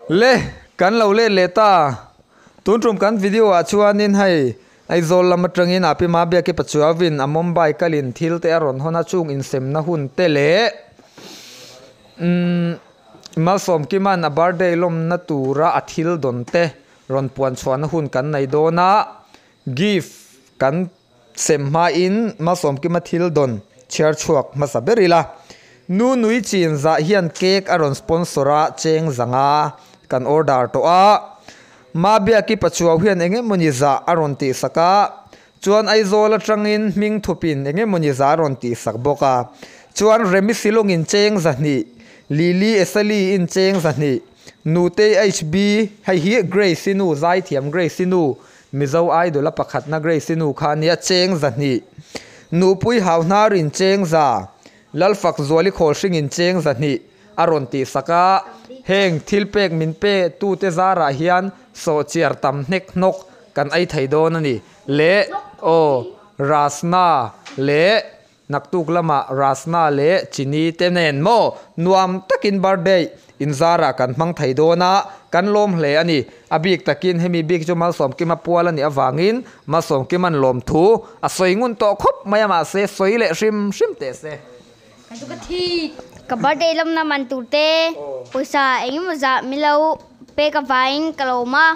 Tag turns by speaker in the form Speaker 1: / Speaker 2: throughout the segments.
Speaker 1: Le kan lo let leh ta. Tun tum kan video ah chuanin hei Aizawl lam atangin Api Mabiaki Pachuauin a Mumbai kalin thil te a rawn hawn a, chung insemna hun te leh umm Malsawmkima'n a birthday lawmna tura a thil dawn te rawn puan chhuahna hun kan nei dawn a, gift kan sem hmain Malsawmkima thil dawn chhiar chhuak hmasa ber ila. Nu nui chin zah hian cake a rawn sponsor a, cheng zanga kan order tawh a. Mabiaki Pachuau hian eng emawni zah a rawn tihsak a, chuan Aizawl atangin hming thupin eng emawni zah a rawn tihsak bawk a. Chuan Remi Silawngin cheng zahnih, Lily Esali in cheng zahnih, Nutei HB, hei hi Grace-i nu, zaithiam Grace-i nu, Mizo Idol a pakhatna Grace-i nu kha a nia, cheng zahnih, Nupui Hauhnarin cheng za, Lalfak Zuali Khawlhringin cheng zahnih a rawn tihsak a, heng thil pek min pe tute zarah hian sawhchiar tam hnek hnawk kan ei thei dawn a ni. Leh aw Rasna leh naktuk lamah Rasna leh Chini te nen maw nuam takin birthday inzarah kan hmang thei dawn a, kan lawm hle a ni. A bik takin hemi bik chu Malsawmkima pual a nih avangin Malsawmkima'n lawmthu a sawi ngun tawh khawp mai a mahse sawi leh hrim hrim teh se.
Speaker 2: Ka birthday lawmna man tur te pawisa engemaw zah min lo pek avangin ka lawm a,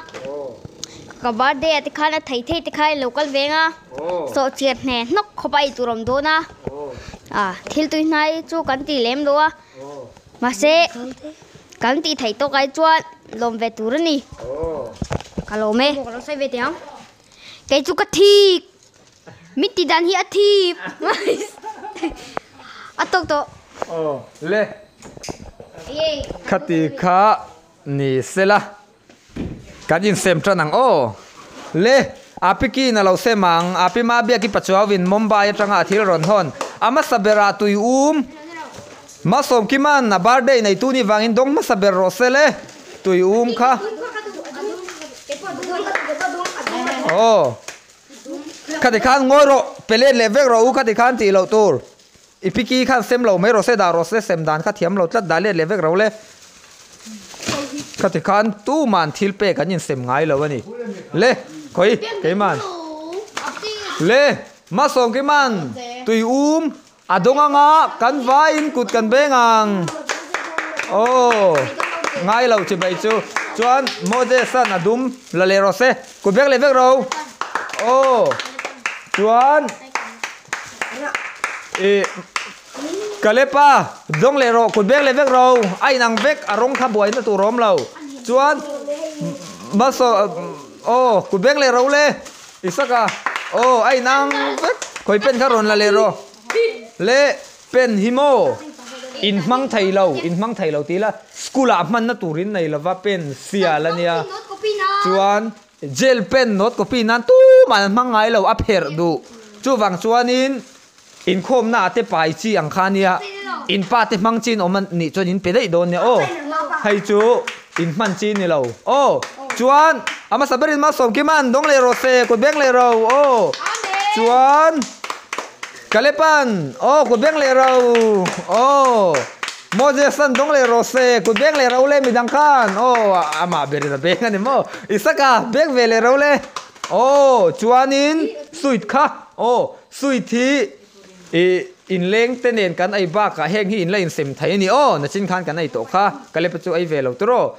Speaker 2: ka birthday ah te khan a thei thei te kha ilo kal veng a, sawhchiar hne hnawk khawp a eitur a awm dawn a, thil tui hnai chu kan ti lem lo a. Mahse, kan tih theih tawk ai chuan lawm ve tur a ni. Ka lawm e. Ka lo sawi ve teh ang. Kei chu ka thik. Min tih dan hi a thip. A tawk tawh.
Speaker 1: Aw le. Khati kha ni sela. Kan insem tan ang aw. Le, Api Kin a lo sem ang. Api Mabiaki Pachuauin Mumbai atanga a thil rawn hawn. A hmasa berah tui um. Malsawmkima'n a birthday neitu ni vangin dawng hmasa ber rawh se le. Tui um kha. Aw. Khati khan ngawi rawh, pe let leh vek rawh u khati khan tih loh tur. I piki khan sem lo mai rawh se dah rawh se sem dan kha thiam lo tlat dah let leh vek ro le. Khati khan tuman thil pek an insem ngai lo a ni. Le khawi keiman. Le Masawm keiman tui um a dawng anga kan vaiin kut kan beng ang. Aw ngai lo chi bai chu chuan Moses an a dum la leh rawh se kut beng leh vek ro. Aw chuan. I Kalepa dawng leh rawh kut beng leh vek ro a inang vek a rawng kha buaina tur a awm lo chuan Malsawm aw kut beng leh ro le Isaka aw a inang vek khawi pen kha rawn la leh rawh le pen hi maw in hmang thei lo in hmang thei lo tih ila school ah hmanna turin nei lova pen sial a nia chuan Gel pen note copy nan tumah an hmang ngai lo, a pherh duh. Chuvang chuanin inkhawmna ah te pai chi ang kha nia, in pa te hmang chin awm a nih chuan in pe daih dawn nia aw. Hei chu in hman chi ni lo aw. Chuan a hmasa berin Malsawmkima'n dawng leh rawh se, kut beng leh ro aw. Chuan Kalepa'n aw kut beng leh ro aw. Moses an dawng leh rawh se, kut beng leh ro le midang khan aw amah berin a beng a ni maw? Isaka beng ve leh ro le aw chuanin suit kha aw suit hi ih inleng te nen kan ei bakah heng hi inla insem thei a ni aw nachin khan kan ei tawh kha Kalep-a chu ei ve lo tawh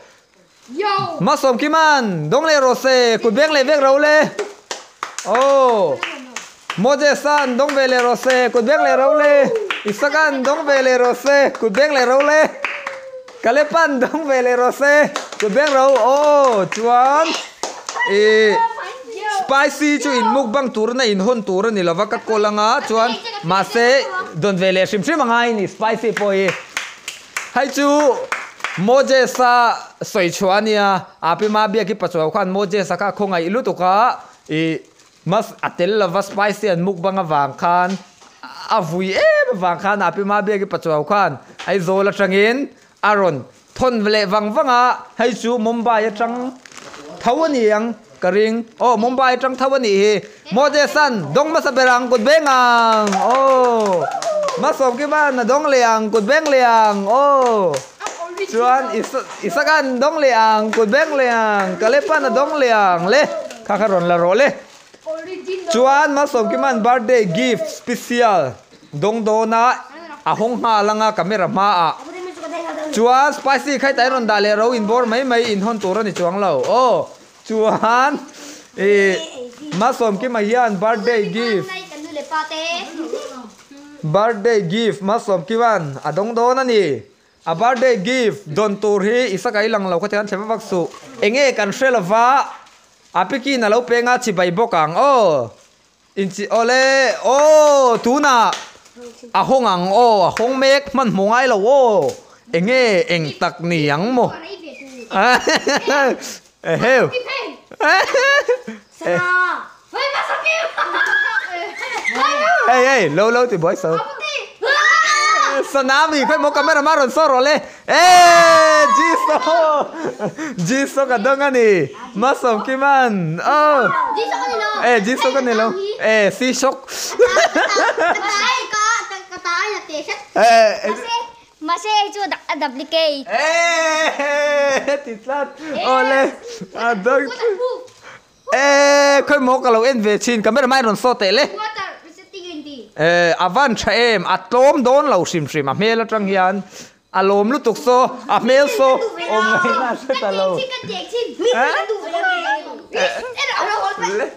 Speaker 1: Masawm Kiman, dawng leh rawh se, kut beng leh vek ro le. Aw, Moses-a'n dawng ve leh rawh se, kut beng leh ro le. Isaac-a'n dawng ve leh rawh se, kut beng leh ro le. Caleb-a'n dawng ve leh rawh se, kut beng ro. Aw, chuan ih spicy chu in mukbang turna in hawn tur a ni lova ka call anga chuan mahse dawn ve leh hrim hrim a ngai a ni spicy pawh hi. Hei chu Moses-a sawi chhuah a nia, Api Mabiaki pachuau khan Moses-a kha a khawngaih lutuk a, ih mas a tel lova spicy an mukbang avang khan a vui em avang khan Api Mabiaki pachuau khan Aizawl atangin a rawn thawn leh vang vang a, hei chu Mumbai atang tho a ni ang ka ring, aw Mumbai atang tho a nih hi, Moses-a'n dawng hmasa ber ang kut beng ang aw, Masawmkima'n a dawng leh ang kut beng leh ang aw. Chuan Isaac-a'n dawng leh ang, kut beng leh ang, Caleb-a'n a dawng leh ang le, kha kha rawn la rawh le. Chuan Malsawmkima'n birthday gift special dawng dawna a hawng nghal anga camera hmaah. Chuan spicy khai tain rawn dah leh ro inbawr mai mai inhawn tur a ni chuang lo. Aw chuan ih Malsawmkima hian birthday gift birthday gift Malsawmkima'n a dawng dawn a ni. A birthday gift dawn tur hi Isaka i lang lo kha tiang thlem vak suh. Enge kan hre lova a pikin a lo peng a chibai bawk ang aw. Inchi awle aw tunah a hawng ang aw a hawng mek hman hmu ngai lo aw. Enge eng tak ni ang maw. Eheu. Hey hey lo lo ti buai so. Sana mi khoi mo camera ma ron so ro le. Eh Jisoo Jisoo ka dong ani. Ma som ki man. Oh. Eh Jisoo ka ni lo. Eh si shock. Eh
Speaker 2: Mahse hei chu a duplicate.
Speaker 1: Eeeeee ti tlat. Awle a dang Eeeeee khawi maw ka lo en ve thin camera man rawn saw teh le. Eee a van tha em a tlawm dawn lo hrim hrim a hmel atang hian a lawm lutuk saw a hmel saw awm ngaihna a hre ta lo.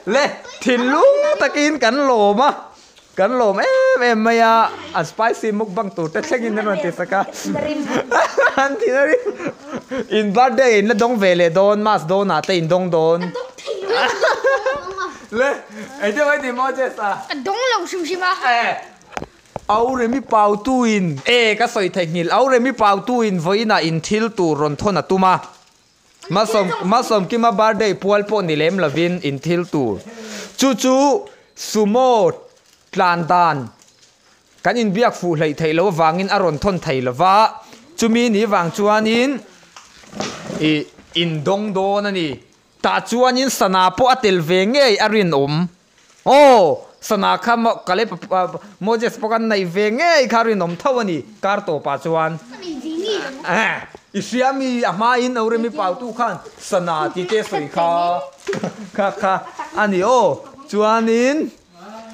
Speaker 1: Le thinlung takin kan lawm a. Kan lawm em em mai a, a spicy mukbang tur te thlengin an rawn ti sak a. An ti na rim. In birthday in la dawng ve leh dawn, mass dawnah te in dawng dawn. Le, engtin mai ti maw Jess a?
Speaker 2: Ka dawng lo hrim hrim a.
Speaker 1: Eh, Auremi Pautu in, eh ka sawi theihnghilh, Auremi Pautu in vawiinah in thil tur rawn thawn a tum a. Malsawm Malsawmkima birthday pual pawh ni lem lovin in thil tur chu chu sumo tlan dan kan inbiak fuh hleih theih loh avangin a rawn thawn thei lova, chumi ni vang chuanin ih indawng dawn a ni. Tah chuanin sana pawh a tel ve ngei a rinawm. Aw, sana kha Caleb Moses pawh kan neih ve ngei kha rinawm tho a ni, kar tawpah chuan. I hria mi a hmain Auremi Pautu khan sana tih te sawi kha kha kha a ni aw. Chuanin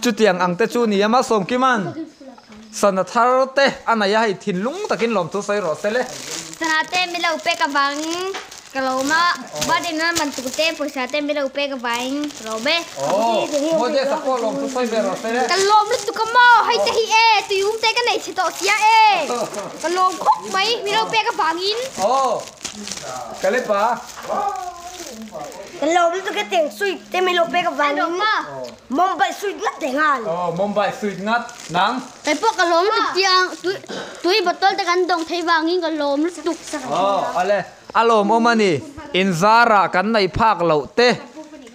Speaker 1: chutiang ang te chu ni a, Malsawmkima'n sana thar te a nei a, hei thinlung takin lawmthu sawi rawh se le.
Speaker 2: Sana te mi lo pek avangin Ka lawm a, birthday nan man tuk te pawisa te min lo pek avangin ka lawm e.
Speaker 1: Aw, Moses a pawh lawm chu sawi ve rawh se le.
Speaker 2: Ka lawm lutuk a maw, hei te hi e, tuium te ka nei chhe tawh sia e. Ka lawm khawp mai, min lo pek avangin.
Speaker 1: Aw, ka le pa.
Speaker 3: Ka lawm lutuk e teng sweet te min lo pek avangin. Mumbai sweet ngat te nghal.
Speaker 1: Aw, Mumbai sweet ngat, nang.
Speaker 2: Kei pawh ka lawm lutuk chiang, tui bottle te kan dawng thei vangin ka lawm lutuk.
Speaker 1: Aw, ale. A lawmawm a ni. Inzarah kan neih phak loh te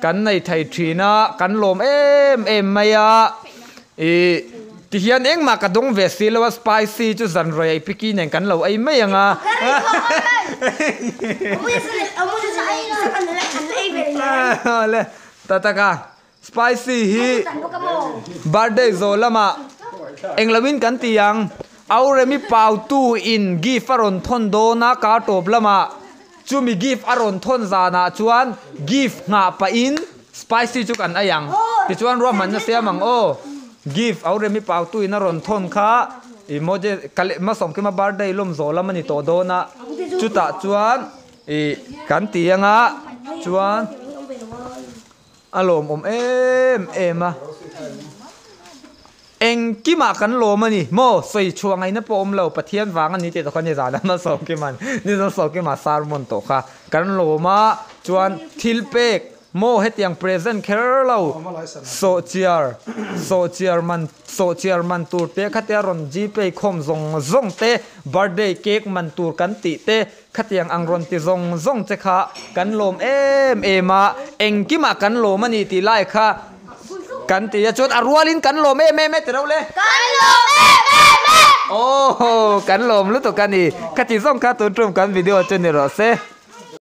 Speaker 1: kan nei thei thin a, kan lawm em em mai a. Ih, tihian engmah ka dawng ve si lo a, spicy chu zan rawih ei piki nen kan lo ei mai ang a. Awle, ta tak a, Spicy hi birthday zawh lamah engloin kan ti ang. Auremi Pautu in gift a rawn thawn dawn a kar tawp lamah chumi gift a rawn thawn zanah chuan gift nghah pahin spicy chu kan ei ang. Tichuan ruahmanna siam ang aw. Gift Auremi Pautu in a rawn thawn kha i Moses Masawmkima birthday lawm zawh lam a ni tawh dawn a chutah chuan i kan ti anga chuan. A lawmawm em em a. Engkimah kan lawm a ni maw? Sawi chhuah ngaihna pawh awm lo, Pathian vang a ni tih tawh kha nizan a Malsawmkima'n nizan Sawmkima sermon tawh kha kan lawm a, chuan thil pek maw hetiang present kher lo sawhchiar sawhchiar man sawhchiar man tur te khatia rawn gpay khawm zawng zawng te birthday cake man tur kan tih te Khatiang ang rawn ti zawng zawng che kha kan lawm em em a, engkimah kan lawm a ni tih lai kha kan ti a, chuan a rualin kan lawm em em e ti ro le.
Speaker 2: Kan lawm em em e!
Speaker 1: Aw, kan lawm lutuk a ni. Khati zawng kha tun tum kan video chu ni rawh se.